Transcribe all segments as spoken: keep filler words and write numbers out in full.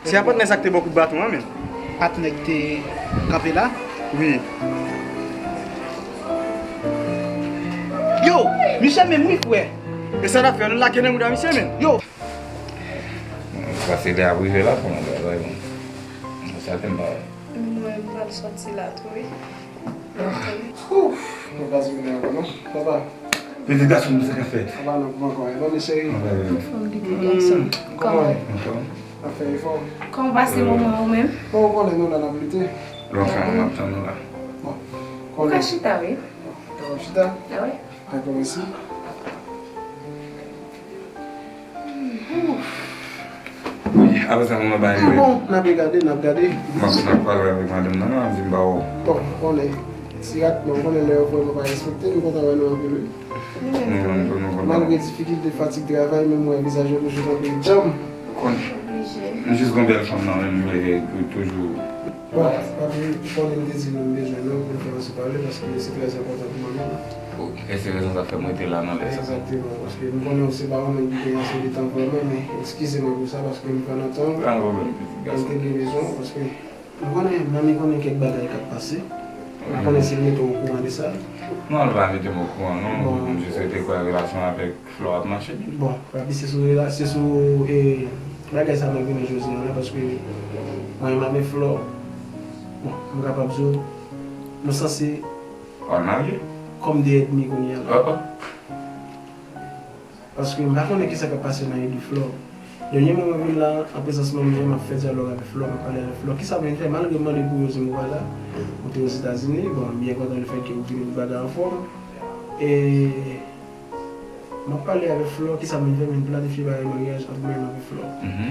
Se a patnè sa k te ba w kout baton an menm? Patnè ki te kanpe la? Wi. Yo, misye menm wi, frè. E sa n ap fè, nou lage nan mouda misye menm? Yo. Pase lè ap rive la pou nou travay, bon. Sa te mal. Mwen, m pral sòti la tou, wi. Ouf, mwen pa di mwen ankò non. Papa. Pitit gason m, sa k ap fèt? Papa, non, kòman kò w ye? Bon, cheri. Anfòm, pitit gason. Kòman w ye? Anfòm. Afè yo fò. Kòman w pase moman ou menm? Bon, ou konnen nou la n ap lite. Lòt fwa, m ap tann ou la. Bon. Ou ka chita, wi. Ou chita? A wi. Dakò, mèsi. Wi, apre sa, mwen ba li. Bon, n ap gade, n ap gade. M ap, n ap pale avèk madanm nan, non, di m ba w. Bon, konnen, ti rat, mwen konnen lè yo voye mwen pa respekte, m kontan wè nou anpil, wi. Nou menm tou, nou kontan. Malgre difikilte, fatig travay, men m wè vizaj yo toujou kanpe djanm. Konnen. M jis gon bèl fanm nan, men m vle toujou. Bon, papi, ou konnen m te di nou m bezwen nou pou n fè yon ti pale, paske se trè enpòtan pou mwen menm. E se rezon sa k fè m rete la nan lè sa. Egzakteman, paske m konnen w se pa yon nèg ki gen ase de tan vrèman, men eskize mwen pou sa, paske m pran nan tan m. Pa gen pwoblèm, pitit gason. M te byen bezwen w, paske m konnen, manmi konnen kèk bagay k ap pase. M pa konnen si l mete w okouran de sa. Non, l pa mete m okouran, non. Bon. M jis rete kwè relasyon avèk Flò ap mache byen. Bon, papi, se sou rela-, se sou, e, bagay sa mwen vini jodi a la, paske mwen menm avèk Flò, bon, m kapab di w, nou sanse kòm de ènmi kounye a la. Oh, oh. Paske m pa konnen kisa k ap pase nan ide Flò. Dènyèman mwen vin la, an prezans manmi an, m ap fè dyalòg avèk Flò, m ap pale avèk Flò. Kisa m vin fè? Malgre m mande pou yo di m ou pa la, ou te Ozetazini, bon, m byen kontan lefètke ou vini, tout bagay anfòm. E M ap pale avèk Flò, kisa m vin fè, m vin planifye bagay maryaj ant mwen menm avèk Flò. Mhm.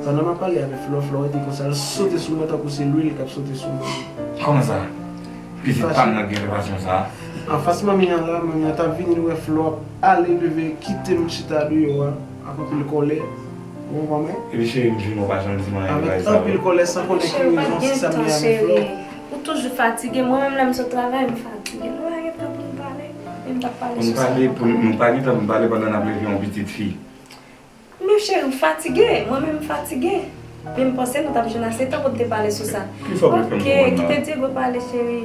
Pandan m ap pale avèk Flò, Flò rete konsa, l sote sou mwen tankou se lwil k ap sote sou mwen. Kòman sa? Pitit pa m nan gen relasyon sa. Anfas manmi an la, manmi an t ap vini, l wè Flò ap ale, leve, kite m chita deyò a, ak anpil kòlè. Ou konprann mwen? Epi cheri m jwenn ou pa janm di m anyen de bagay sa yo. Avèk anpil kòlè, san konnen ki rezon, si sa m gen avèk Flò. Ou toujou fatige. Mwen menm, lè m sot travay, m fatige. Nou pa gen tan pou n pale. Men m t ap pale sou sa. Pou n pale, pou n, nou pa gen tan pou n pale pandan n ap leve yon pitit fi. Men cheri, ou fatige, mwen menm m fatige. Men m panse nou t ap jwenn ase tan pou n te pale sou sa. Kisa w vle fè m konprann la? Ok, kite Diego pale, cheri.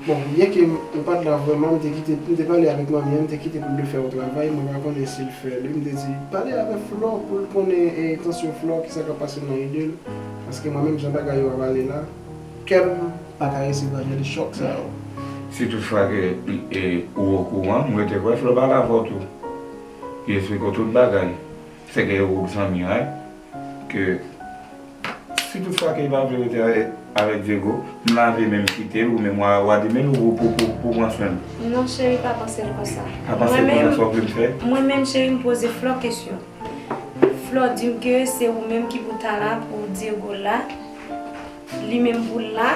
Bon, byenke m, m pa t la vrèman, m te kite, m te pale avèk manmi an, m te kite pou l te fè yon travay, mwen pa konnen si l fè li. M te di, pale avèk Flò pou l konnen, e, entansyon Flò, kisa k ap pase nan ide l. Paske mwen menm, jan bagay yo ap ale la, kè m pa ka resevwa jan de chòk sa yo. Si toutfwa ke, e, ou okouran, m rete kwè Flò pale avè w tou. Li eksplike w tout bagay. Sèke yo gwo zanmi, right? Ke si toutfwa ke li pa vle rete avè-, avèk Diego, m lave men m kite l, ou menm w a, w a demen l ou pou, pou, pou, pou pran swen l. Non, cheri, pa panse l konsa. Pa panse l konsa, sa w vle m fè? Mwen menm, cheri, m poze Flò kesyon. Flò di m ke se ou menm ki pou ta la pou Diego la. Li menm pou l la,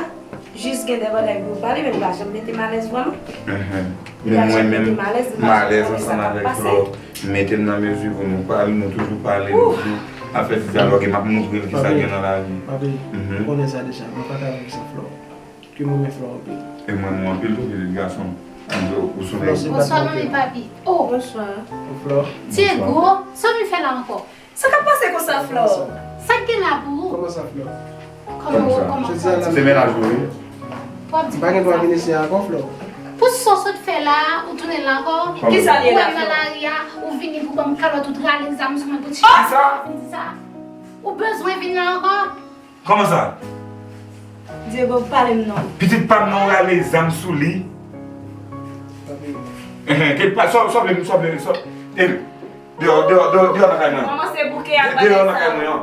jis gen de bagay pou yo pale, men li pa janm mete m alèz vrèman. Li pa janm mete m alèz, li pa janm konnen sa k ap pase. Mete m nan mezi pou nou pale, nou toujou pale, nou toujou ap fè ti dyalòg, e m ap montre l kisa l gen nan lavi. Papi, ou konnen sa deja, mwen pa ka viv san Flò. Ke mwen renmen Flò anpil. E mwen renmen w anpil tou, pitit gason m. Ou sonje. Bonswa, manmi, papi. Oh! Bonswa. Flò. Diego, sa w vin fè la ankò? Sa k ap pase konsa, Flò? Sa k gen la pou ou? Kòman sa, Flò? Kòman, kòman sa? Se mennaj ou, wi. W ap di m pa gen dwa vin isi a ankò, Flò. Pou sa w sot fè la, ou tounen la ankò? Kisa l ye la, Flò? Ou wè m nan lari a, ou vini pou ban m kalòt, ou t rale zam sou mwen pou ti. Kisa? Vin di sa. Ou bezwen vin la ankò? Kòman sa? Diego, pale m non. Pitit pa m nan, ou rale zam sou li. Enhen, ke pa, sa, sa w vle, sa w vle, sa, e, deyò, deyò, deyò, deyò nan kay mwen. Kòmanse bouke ak bagay sa. Deyò nan kay mwen an.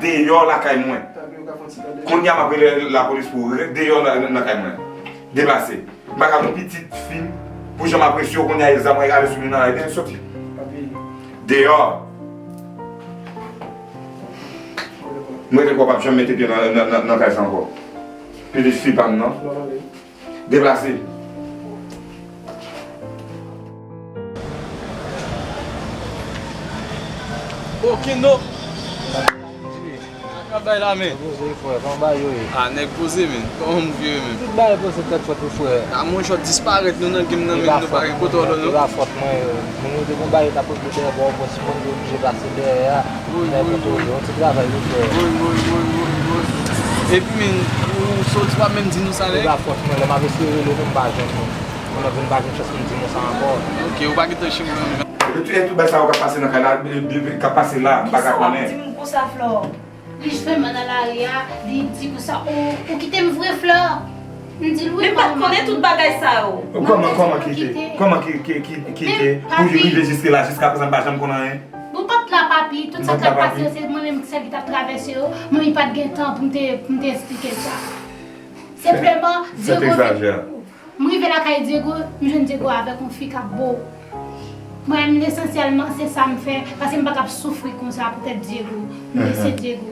Deyò lakay mwen. Kounye a m ap rele lapolis pou ou, deyò nan, nan kay mwen. Deplase. M pa ka yon pitit fi m pou jan m apresye w, kounye a e zam w ale sou li nan lari, soti. Deyò. M rete kwè w p ap janm mete pye nan, nan, nan, nan kay sa ankò. Pitit fi pa m nan. Deplase. Okenn no. Bay la men. Poze frè, kòman bagay yo ye? Ah, nèg poze men. Kòman mouv yo ye menm? Tout bagay poze tèt fòt wi frè. Ah, mwen jòt disparèt nou nan game nan men nou pa gen kote w non. E pa fòt mwen, e pa fòt mwen. Moun yo te gon bagay yo t ap regle dèyè bò, bò si moun yo oblije pase dèyè a. Wi, wi, wi. Yon ti travay wi frè. Wi, wi, wi, wi, wi. Epi men, ou soti pa menm di nou sa nèg? E pa fòt mwen, lè m ap eseye rele nou m pa jwenn nou. Mwen menm vin pa gen chans pou m di nou sa ankò. Ok, ou pa gentan chim menm. Epi tout, e tout bagay sa yo k ap pase nan kay la, e, e, k ap pase la, m pa ka konnen. Kisa w ap di m konsa, Flò? Li jwenn mwen nan lari a, li di konsa, ou, ou kite m vre, Flò? M di l wi. Men m pa t konnen tout bagay sa yo. Kòman, kòman kite? Kòman ki, ki, ki, kite pou li rive jiske la? Jiskaprezan m pa janm konn anyen. Ou pa t la, papi. Tout sa k t ap pase yo, se mwen menm sèl ki t ap travèse yo. Mwen, li pa t gen tan pou m te, pou m te esplike l sa. Senpleman, Diego vin. M rive lakay Diego, m jwenn Diego avèk yon fi k ap bo. Mwen menm, esansyèlman, se sa m fè, paske m pa t ap soufri konsa poutèt Diego. M lese Diego.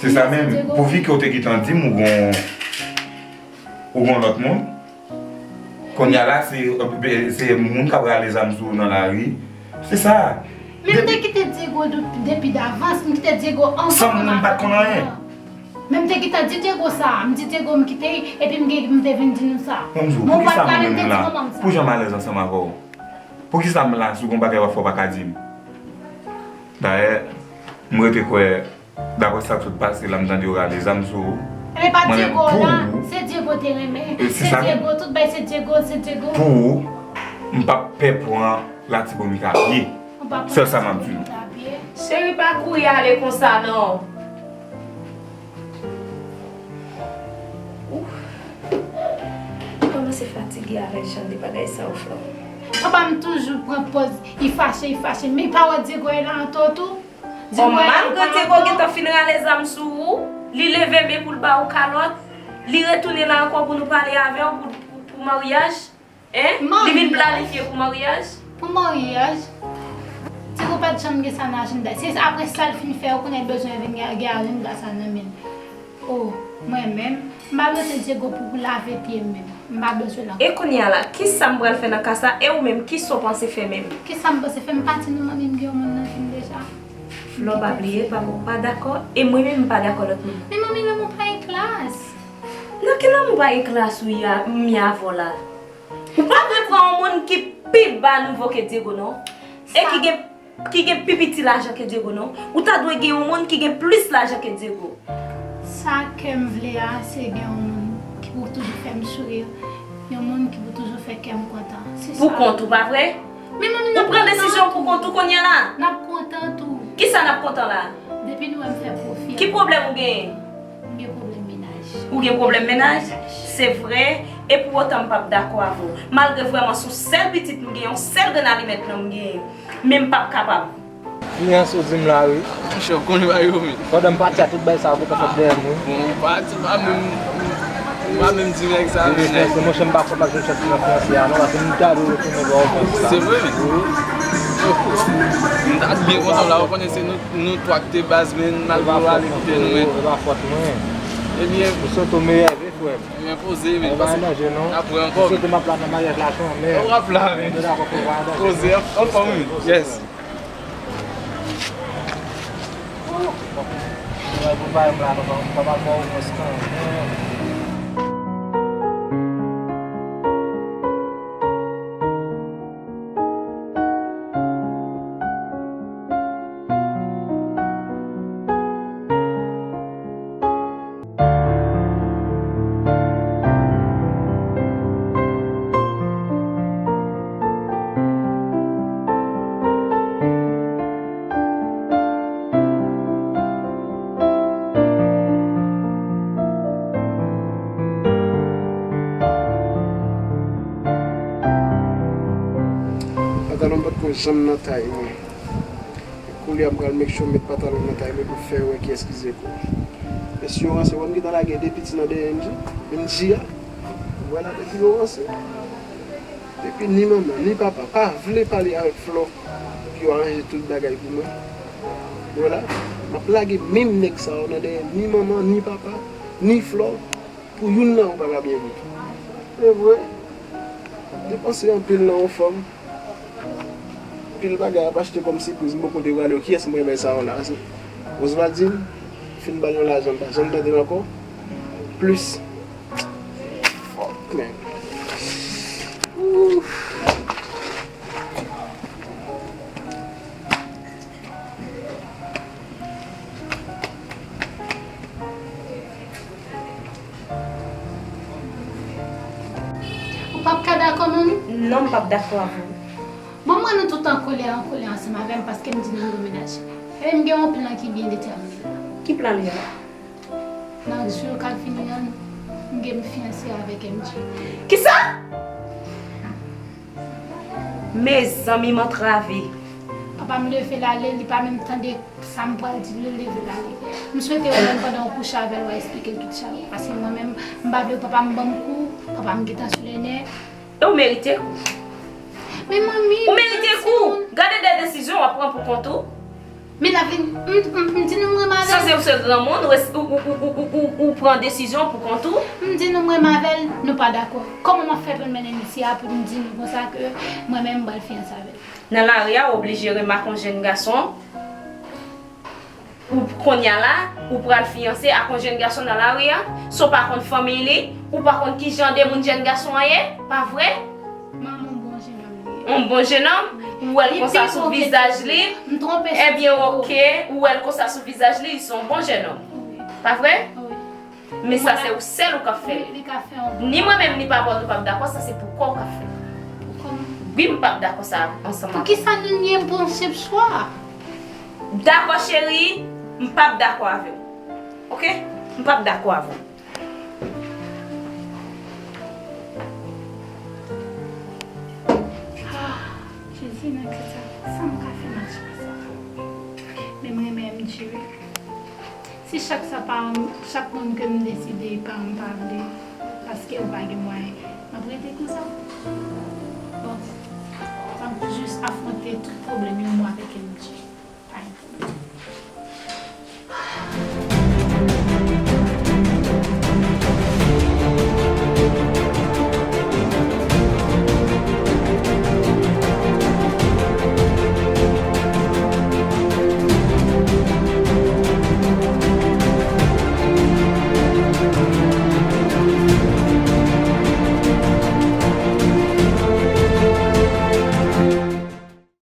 Se sa menm. Pou vi ke w te gentan di m ou gon, ou gon lòt moun. Kounye a la, se, se moun k ap rale zam sou ou nan lari. Se sa. Men m te kite Diego depi davans, m kite Diego anvan. San moun pa t konn anyen. Men m te gentan di Diego sa, m di Diego m kite l, epi m gen, m te vin di nou sa. Ban m di w, poukisa mwen menm la? Pou jan m alèz ansanm avè w? Poukisa m la, si w gon bagay w ap fè w pa ka di m? Dayè, m rete kwè, daprè sa k sot pase la, m tande yo rale zam sou ou. Mwen menm, pou ou, se Diego te renmen. Se Diego, tout bagay se Diego, se Diego. Pou ou, m p ap pè pran Latibonit a pye. Sèl sa m ap di nou. Cheri, pa kouri ale konsa non. Ouf. Kòmanse fatige avèk jan de bagay sa yo, Flò. Papa m toujou pran pòz, li fache, li fache, men pa wè Diego la anto tou. Diego la malgre Diego gentan fin rale zam sou ou, li leve men pou l ba ou kalòt, li retounen la ankò pou nou pale avè w pou, pou, pou maryaj. Hein? Li vin planifye pou maryaj? Pou maryaj? Diego pa t janm gen sa nan ajanda. Se apre sa l fin fè yo konnen l bezwen vin gen, gen ajanda sa nan men l. Oh, mwen menm, m pa bezwen Diego pou, pou lave pye m menm. M pa bezwen l ankò. E kounye a la, kisa m pral fè nan ka sa? E ou menm, kisa w panse fè menm? Kisa m panse fè? M pa di nou manmi m gen yon moun nan vi m deja? Flò, pa bliye, papa w pa dakò, e mwen menm m pa dakò lòt moun. Men manmi, lanmou pa gen klas. Nan ki lanmou pa gen klas ou ye a, m ye avè w la? Ou pa dwe pran yon moun ki pi ba nivo ke Diego non. E ki gen, ki gen pi piti lajan ke Diego non. Ou ta dwe gen yon moun ki gen plis lajan ke Diego. Sa kè m vle a, se gen yon moun ki pou toujou fè m souri, yon moun ki pou toujou fè kè m kontan. Se sa. Pou kont ou, pa vre? Men manmi, n ap kontan tou. Ou pran desizyon pou kont ou kounye a la? N ap kontan tou. Kisa n ap kontan la? Depi nou wè m fè pwofi a. Ki pwoblèm ou genyen? M gen pwoblèm mennaj. Ou gen pwoblèm mennaj? Se vre, e pou otan m p ap dakò avè w. Malgre vrèman se yon sèl pitit m gen, yon sèl grenn alimèt nan m gen. Men m p ap kapab. Fiyans ou di m la wi. Monchè, ou konnen bagay yo men. Pandan m pati a, tout bagay sa yo gentan fèt dèyè m wi. Bon, ou pati, ou pa menm, ou pa menm di nèg sa men nèg. Monchè, m pa kwè m ap jwenn chans nan fiyanse a non, paske m ta dwe retounen ba w chans la. Se vre men. Wi. M ta byen kontan la, ou konnen se nou, nou twa ki te baz men, malgre w ale kite nou men. E pa fòt mwen. Ebyen. Ou sot o meyè vre frè m. Ebyen poze men, paske n ap wè ankò. Ou sot m ap la nan maryaj la tou men. W ap la men. Poze, anfòm wi. Yes. Travay pou bay m la, papa, papa ba w mwens kanmenm. Pantalon m pa t ko janm nan tay mwen. Koulye a m pral make sure m met pantalon nan tay mwen pou fè wè kiyès ki Zeko. Mesye yo ranse, wè m gentan lage de piti nan dèyè M J, M J a. Vwala depi yo ranse. Depi ni manman, ni papa pa vle pale avèk Flò pou yo aranje tout bagay pou mwen. Vwala, m ap lage menm nèg sa yo nan dèyè ni manman, ni papa, ni Flò. Pou youn nan ou pa ka byen viv. Se vre. Depanse anpil nan yon fanm. Anpil bagay ap achte kòm sipriz, m poko te prale yo. Kiyès m pral bay sa yo la? Se Osvaldine? Fin ba l yon lajan, m pa janm tande l ankò. Plis. Fuck, man. Oof. Ou p ap ka dakò, manmi? Non, m p ap dakò avè w. Bon, mwen, nou tout an kolè, an kolè ansanm avè m paske m di nou m gen mennaj. Ebyen, m gen yon plan ki byen detèmine. Ki plan l ye la? Nan jou yo k ap vini an, m gen m fiyanse avèk M J. Kisa? Mezanmi, m antrave. Papa m leve l ale, li pa menm tande sa m pral di l, li leve l ale. M swete ou menm pandan w kouche avè l, w a eksplike l tout sa yo. Paske mwen menm, m pa vle papa m ban m kou, papa m gentan sou lè nè. E w merite kou. Men manmi, ou merite kou. Gade de desizyon w ap pran pou kont ou. Men la vin, m, m, m di nou m renmen avè l. Sanse ou se granmoun, ou, ou, ou pran desizyon pou kont ou. M di nou m renmen avè l, nou pa dakò. Kòman m ap fè pou m mennen misye a pou m di nou konsa ke mwen menm m pral fiyanse avè l? Nan lari a, ou oblije renmen ak yon jèn gason. Ou kounye a la, ou pral fiyanse ak yon jèn gason nan lari a, san w pa konn fanmiy li, ou pa konn ki jan de moun jèn gason an ye, pa vre? Manman, yon bon jennonm li ye. Yon bon jennonm, ou wè l konsa sou vizaj li. M twonpe sou ti po. Ebyen, oke, ou wè l konsa sou vizaj li, li se yon bon jennonm. Wi. Pa vre? Wi. Men sa se ou sèl ou k ap fè l. Wi, li ka fè yon bon bagay. Ni mwen menm, ni papa w, nou p ap dakò, sa se pou kò w k ap fè l. Pou kò m? Wi, m p ap dakò sa ansanm avè w. Poukisa nou nye bon sep swa? Dakò, cheri, m p ap dakò avè w. Oke? M p ap dakò avè w. Ah, Jezi, nan kè sa, sa m ka fè nan ti sa? Men m renmen M J wi. Si chak sa pa, chak moun ke m deside pa m pa vle, paske yo pa gen mwayen, m ap rete konsa. Bon, m ap jis afwonte tout pwoblèm yo.